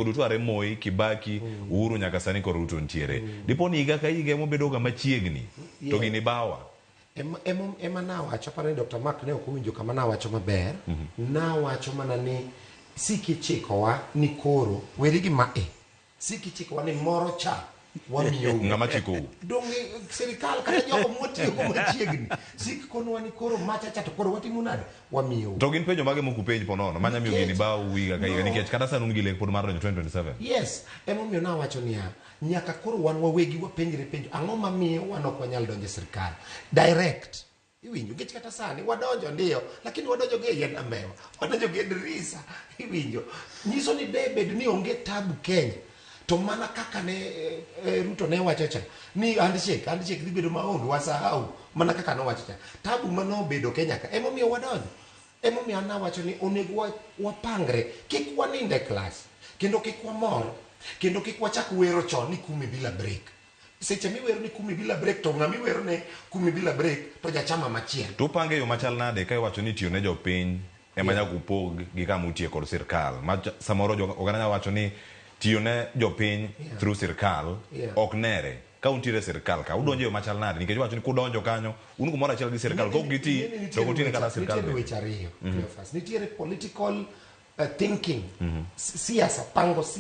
Kodu tware Moi, Kibaki, Uhuru nyaka sani koro Ruto nitiere. Dipo ni higa ka higa ema obedo ga machiegni to gini bawa. Ema nawacho, aparo ni Dr. Mark ne ok owinjo kama nawacho maber. Nawacho mana ni sikichikowa ni koro weri gi ma e. Sikichikowa ni moro cha wamiyou. Ng'ama chikou? Donge sirikal kata jogo mwatiyogo machiegni sik konwa ni koro macha cha to koro watimo nade? Wamiyou. To gin penjo mage mok upenj po nono manya miyo gini bau higa ka higa No. nikech kata sani un gi lek pod mar donjo 2027. Yes, emomiyo nawacho niya, nyaka koro wan wawegi wapenjre penjo, ang'o mamiyo wan ok wanyal donjo e sirkal? Direct. Iwinjo, nikech kata sani wadonjo ndiyo, lakini wadonjo gi e yiend ambewa, wadonjo gi e dirisa, iwinjo. Nyiso ni de bed ni onge tabu Kenya, to mana kaka ne Ruto ne wacho cha, ni handshake, handshake dhi bedo maonge, wasahau, mana kaka nowacho cha. Tabu manobedo Kenya ka, emomiyo wadonjo. Emomiyo an nawacho ni onego wapangre, kik wanind e klas, kendo kik wamor, kendo kik wachak wero chon ni kumi bila break. Seche miwero ni kumi bila break to ng'ama iwero ne kumi bila break to jachama machielo. To upange e yo machal nade ka iwacho ni tiyo ne jopiny ema nyaka upog gi kama utiye kod sirkal ma samoro jo oganda nyalo wacho ni tiyo ne jopiny through sirkal ok nere ka untiere e sirkal ka udonjo e yo machal nade nikech iwacho ni kudonjo kanyo un kumoro achiel gi sirkal kok giti to ok utine kata sirkal Nitiere bende. weche ariyo, Cleophas. Nitiere political thinking, siasa, pango.